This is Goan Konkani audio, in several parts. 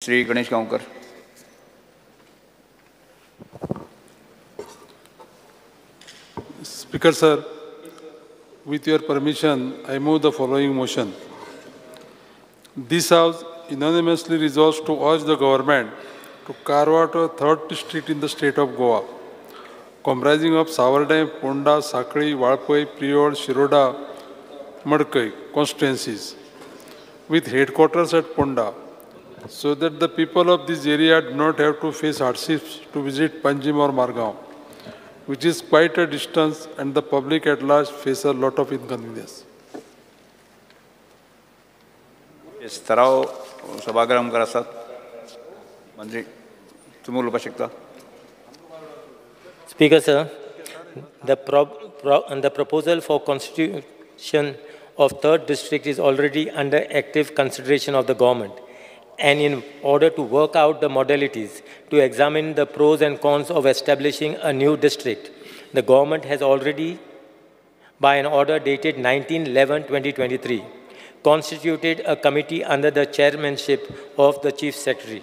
Shri Ganesh Gaonkar. Speaker sir, with your permission, I move the following motion. This House unanimously resolves to urge the government to carve out a third district in the state of Goa, comprising of Savardem, Ponda, Sakli, Valpoi, Priol, Shiroda, Madkai constituencies, with headquarters at Ponda, so that the people of this area do not have to face hardships to visit Panjim or Margao, which is quite a distance, and the public at large face a lot of inconvenience. Yes, थराव सभागृह मुखार आसात. मंत्री तुमी उलोवपाक शकता. Speaker sir, the proposal for constitution of third district is already under active consideration of the government, and in order to work out the modalities to examine the pros and cons of establishing a new district, the government has already, by an order dated 19/11/2023, constituted a committee under the chairmanship of the Chief Secretary.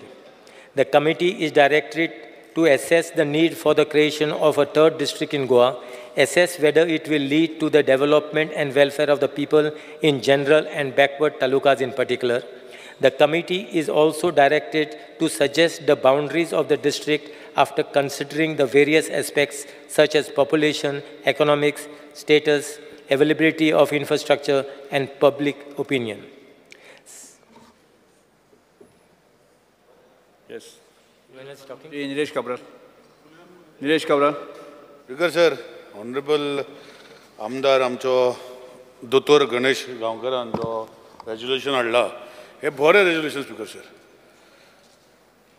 The committee is directed to assess the need for the creation of a third district in Goa, assess whether it will lead to the development and welfare of the people in general and backward talukas in particular. The committee is also directed to suggest the boundaries of the district after considering the various aspects such as population, economics, status, availability of infrastructure, and public opinion. Yes. Nilesh Cabral. Nilesh Cabral. Speaker sir, Honorable आमदार आमचो दोतोर गणेश गांवकरान जो रेजोल्युशन हाडला, हे बरें रेजोल्युशन स्पीकर सर.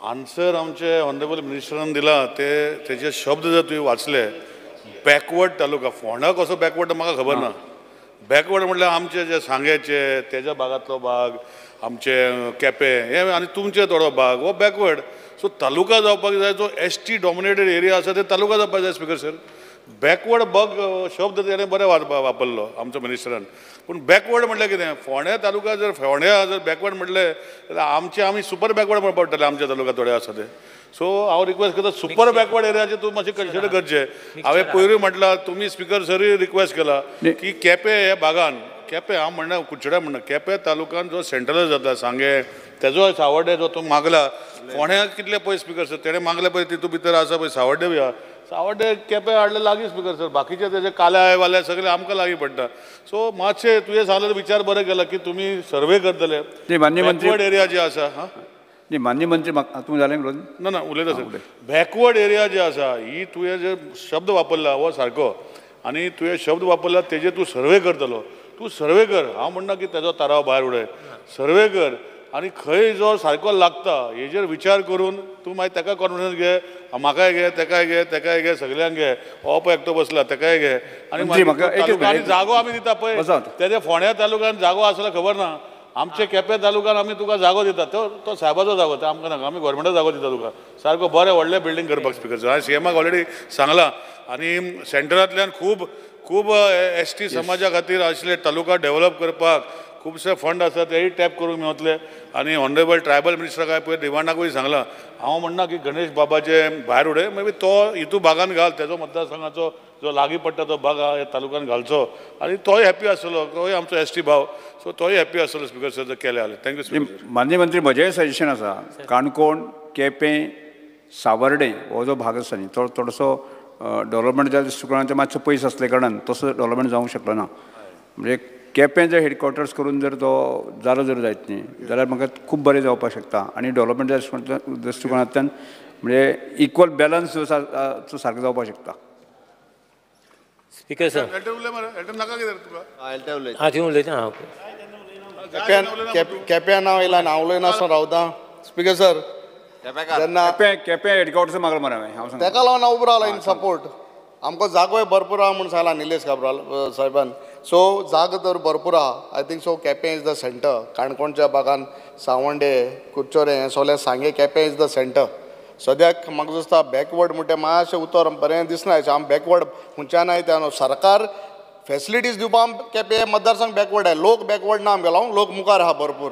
आन्सर आमचे ऑनरेबल मिनिस्टरान दिला ते तेजे शब्द जर तुवें वाचले, बॅकवर्ड तालुका, फोंडा कसो बॅकवर्ड म्हाका खबर ना. बॅकवर्ड म्हटल्यार आमचे जे सांगेचे तेज्या भागांतलो भाग, आमचे केपें हे आनी तुमचे थोडो भाग हो बॅकवर्ड. सो तालुका जावपाक जाय, जो एस टी डॉमिनेटेड एरिया आसा ते तालुका जावपाक जाय स्पीकर सर. बॅकवर्ड बग शब्द तेणें बरें वापरलो आमचो मिनिस्टरान, पूण बॅकवर्ड म्हटल्यार कितें, फोंड्या तालुका जर फोंड्या जर बॅकवर्ड म्हटलें जाल्यार आमचे आमी सुपर बॅकवर्ड म्हणपाक पडटले आमच्या तालुका थोडे आसा ते. सो हांव रिक्वेस्ट करता सुपर बॅकवर्ड एरियाचे तूं मातशें कन्सिडर करचें. हांवें पयरूय म्हटलां, तुमी स्पिकर सरूय रिक्वेस्ट केला की केपें ह्या भागान, केपें हांव म्हणना कुडचड्या म्हणना, केपें तालुकान जो सेंट्रलायज जाता सांगें तेजो सावड्डे जो तूं मागला, फोंड्या कितले पळय स्पिकर सर तेणें मागले पळय तितू भितर आसा पळय सावड्डे बी आहा, सावड्डे केपें हाडले लागीं स्पिकर सर, बाकीचे तेजे काल्याय वाल्याय सगळे आमकां लागीं पडटा. सो मातशें तुवें सांगलें विचार बरें केला की तुमी सर्वे करतले बॅकवर्ड एरिया जे आसा. हां न्ही मान्य मंत्री तूं जालें ना ना उलयता सर. बॅकवर्ड एरिया जे आसा ही तुवें जे शब्द वापरला हो सारको, आनी तुवें शब्द वापरला तेजेर तूं सर्वे करतलो, तूं सर्वे कर, हांव म्हणना की तेजो ताराव भायर उडय, सर्वे कर आनी खंय जो सारको लागता हेजेर विचार करून तूं मागीर ताका कॉन्फिडन्स घे, म्हाकाय घे, तेकाय घे, तेकाय घे, सगल्यांक घे, हो पळय एकटो बसला तेकाय घे, आनी जागो आमी दिता पळय तेजे फोंड्या तालुक्यान जागो आसलो खबर ना, आमचे केपें तालुक्यान आमी तुका जागो दिता, तो तो साहेबाचो जागो, तो आमकां नाका, आमी गोवोरमेंटाचो जागो दिता तुका सारको बरें व्हडलें बिल्डींग करपाक स्पिकर सर. हांवें सीएमाक ऑलरेडी सांगलां आनी सेंटरांतल्यान खूब खूब एस टी समाजा खातीर आशिल्ले तालुका डेव्हलप करपाक खुबशे फंड आसा तेय टॅप करूंक मेवतले. आनी ऑनरेबल ट्रायबल मिनिस्टराक हांवें पयर डिमांडाकूय सांगलां, हांव म्हणना की गणेश बाबाचे भायर उडय, मागीर तो हितू भागान घाल, तेजो मतदारसंघाचो जो लागीं पडटा तो भाग आहा ह्या तालुक्यान घालचो आनी तोय हॅपी आसतलो, तोय आमचो एस टी भाव, सो तोय हॅपी आसतलो स्पिकर सर जर केलें जाल्यार. Thank you speaker. माननीय मंत्री, म्हजें सजेशन आसा, काणकोण, केपें, सावर्डे हो जो भाग आसा न्ही तो थोडोसो डेव्हलपमेंटच्या दृश्टिकोणान मातसो पयस आसल्या कारणान तसो डेव्हलपमेंट जावंक शकलो ना. म्हणजे केपें जर हेडक्वॉर्टर्स करून जर तो जालो जर जायत न्ही जाल्यार म्हाका खूब बरें जावपाक शकता आनी डेव्हलपमेंटच्या दृश्टिकोणांतल्यान म्हणजे इक्वल बॅलन्स जो आसा तो सारको जावपाक शकता. स्पीकर सर, उलयता केप्यां नांव येयला, हांव उलयनासतना रावता. स्पीकर सर, जेन्ना केपें हेडक्वॉर्टर्स मागला मरे हांवें, तेका लागून हांव उबो रावला इन सपोर्ट. आमकां जागोय भरपूर आहा म्हूण सांगला निलेश काब्राल साहेबान, सो जागो तर भरपूर आहा. I think so Quepem is the centre, काणकोणच्या भागान सावंडे, कुडचोरें हें सगळें सांगें, केपें is the centre. सद्याक म्हाका दिसता बॅकवर्ड म्हणटा मातशें उतर बरें दिसना, आमी बॅकवर्ड खंयच्यान आयता न्हू, सरकार फेसिलिटीज दिवपाक केपें मतदारसंघ बॅकवर्ड आहे, लोक बॅकवर्ड ना आमगेलो, लोक मुखार आहा भरपूर.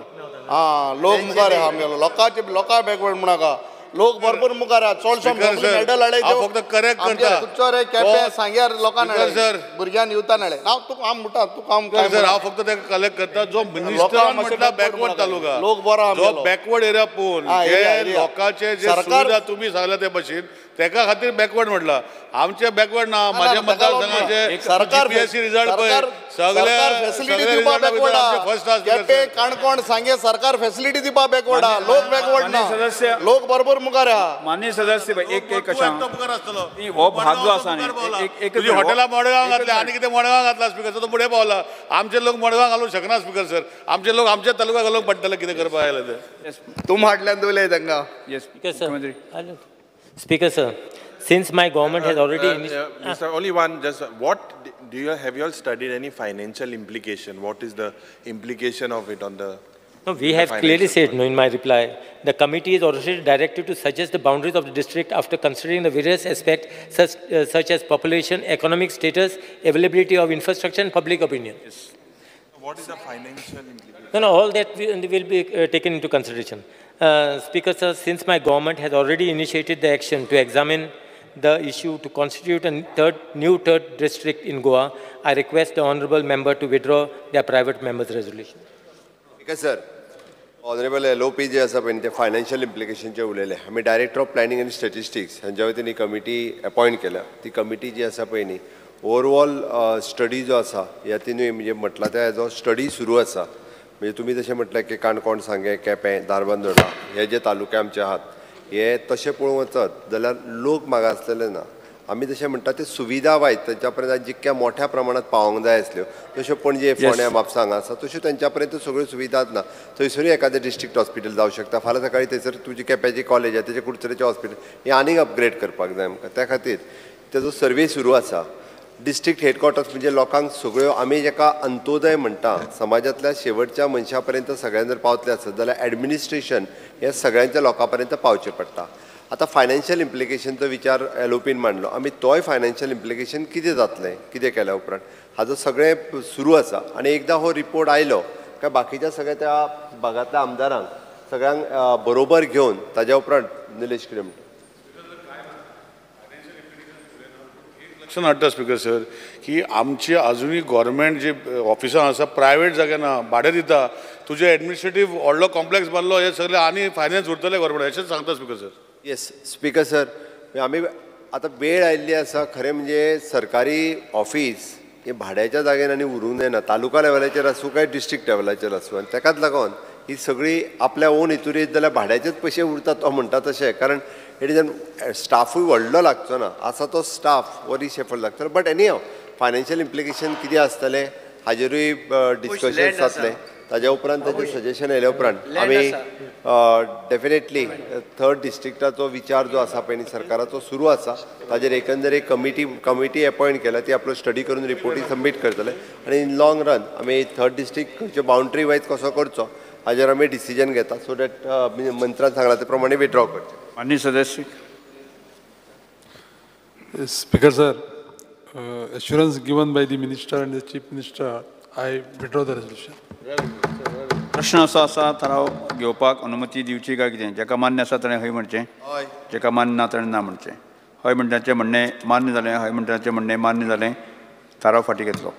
आं, लोक मुखार आहा आमगेलो, लोकांचे लोकां बॅकवर्ड म्हणनाका, लोक भरपूर मुखार आहा. चडशे मेडल हाडले फक्त करेक्ट करता. कुडचडे, केपें, सांग्यार लोकांक हाडले, भुरग्यांक युथान हाडले. हांव तुका हांव म्हणटा, तुका हांव सर हांव फक्त ताका कलेक्ट करता. जो मिनिस्टरान म्हटला बॅकवर्ड तालुका, लोक बरो जो बॅकवर्ड एरिया पळोवन जे लोकांचे जे सुविधा तुमी सांगल्या ते भशेन तेका खातीर बॅकवर्ड म्हटला. आमचे बॅकवर्ड ना. माझ्या मतदारसंघाचे सरकार जीपीएससी रिजल्ट पळय, सगळे फॅसिलिटी दिवपा बॅकवर्ड आहा. केपें, काणकोण, सांगें सरकार फॅसिलिटी दिवपा बॅकवर्ड आहा, लोक बॅकवर्ड ना, लोक बरोबर मुखार आहा. मान्य सदस्य एक एक कशा हो भाग जो आसा न्ही, हॉटेला मडगांव घातले आनी कितें मडगांव घातला स्पिकर तो फुडें पावला. आमचे लोक मडगांव घालूंक शकना स्पिकर सर, आमचे लोक आमच्या तालुका घालूंक पडटले. कितें करपाक आयले ते तूं हाडल्यान उलय तांकां. मुख्यमंत्री. Speaker sir, since my government has already Mr. Only one, just what do you have you all studied any financial implication? What is the implication of it on the? No, we have clearly said no in my reply. The committee is already directed to suggest the boundaries of the district after considering the various aspects such as population, economic status, availability of infrastructure and public opinion. Yes. What is the financial implication? No, no, all that will be taken into consideration. Speaker sir, since my government has already initiated the action to examine the issue to constitute a new third district in Goa, I request the honorable member to withdraw their private member's resolution. Speaker sir, honorable LOP जे आसा पळय ते फायनान्शियल इम्प्लिकेशनचे उलयले. आमी director of planning and statistics हांच्या वतीन कमिटी अपॉयंट केल्या. ती कमिटी जी आसा पळय न्ही ओवरऑल स्टडी जो आसा ह्या तिनूय म्हणजे म्हटला त्या हेजो स्टडी सुरू आसा. म्हणजे तुमी जशें म्हटलें की काणकोण, सांगें, केपें, धारबांदोडा हे जे तालुके आमचे आहात हे तशें पळोवंक वचत जाल्यार लोक मागासलेले ना. आमी जशें म्हणटा ते सुविधा वायज तांच्या पर्यंत जितक्या मोठ्या प्रमाणात पावोंक जाय आसल्यो तश्यो पणजे, फोंड्या, म्हापसा हांगा आसा तश्यो तांच्या पर्यंत सगळ्यो सुविधाच ना. थंयसरूय एखादें डिस्ट्रिक्ट हॉस्पिटल जावं शकता. फाल्यां सकाळी थंयसर तुजी केप्याची कॉलेज आसा तेजे कुडचडेचें हॉस्पिटल हें आनीक अपग्रेड करपाक जाय आमकां. त्या खातीर तेजो सर्वे सुरू आसा. डिस्ट्रिक्ट हेडक्वॉर्टर्स म्हणजे लोकांक सगळ्यो आमी जेका अंत्योदय म्हणटा समाजांतल्या शेवटच्या मनशा पर्यंत सगळ्यांक जर पावतले आसत जाल्यार एडमिनिस्ट्रेशन हें सगळ्यांच्या लोकां पर्यंत पावचें पडटा. आतां फायनान्शियल इम्प्लिकेशनचो विचार एलओपीन मांडलो, आमी तोय फायनान्शियल इम्प्लिकेशन कितें जातलें कितें केल्या उपरांत हाजो सगळें सुरू आसा. आनी एकदां हो रिपोर्ट आयलो काय बाकीच्या सगळ्या त्या भागांतल्या आमदारांक सगळ्यांक बरोबर घेवन ताज्या उपरांत निलेश कितें म्हणटा. लक्षात हाडटा स्पिकर सर की आमची अजुनूय गव्हर्मेंट जी ऑफिसां आसा प्रायवेट जाग्यार ना, भाडें दिता. तुजें एडमिनिस्ट्रेटीव व्हडलो कॉम्प्लेक्स बांदलो हे सगळें आनी फायनान्स उरतलें गव्हर्मेंट अशेंच सांगता speaker sir. Yes speaker sir, आमी आतां वेळ आयिल्ली आसा. खरें म्हणजे सरकारी ऑफिस हे भाड्याच्या जाग्यार आनी उरूंक जायना, तालुका लेवलाचेर आसूं काय डिस्ट्रिक्ट लेवलाचेर आसूं. आनी ताकाच लागून ही सगळी आपल्या ओन हितूर येत जाल्यार भाड्याचेच पयशे उरतात तो म्हणटा तशें, कारण it is an स्टाफूय व्हडलो लागचो ना, आसा तो स्टाफ हो रिशेफल लागतलो. But any how financial implication कितें आसतलें हाजेरूय डिस्कशन जातलें. ताज्या उपरांत ताजें सजेशन आयल्या उपरांत आमी डेफिनेटली थर्ड डिस्ट्रिक्टाचो विचार जो आसा पळय न्ही सरकाराचो सुरू आसा. ताजेर एकंदर एक कमिटी अपॉयंट केल्या, ती आपलो स्टडी करून रिपोर्टी सबमीट करतले आनी इन लॉंग रन आमी थर्ड डिस्ट्रिक्ट खंयच्यो बाउंड्री वायज कसो करचो हाजेर आमी डिसिजन घेता. सो that मंत्रान सांगला ते प्रमाणे विड्रॉ करचें. माननीय सदस्य. Speaker sir, assurance given by the minister and the chief minister, I withdraw the resolution. प्रश्न असो आसा थाराव घेवपाक अनुमती दिवची काय कितें? जाका मान्य आसा ताणें हय म्हणचें, जाका मान्य ना ताणें ना म्हणचें. हय म्हणटाचें म्हणणें मान्य जालें, हय म्हणटाचें म्हणणें मान्य जालें, थाराव फाटीं घेतलो.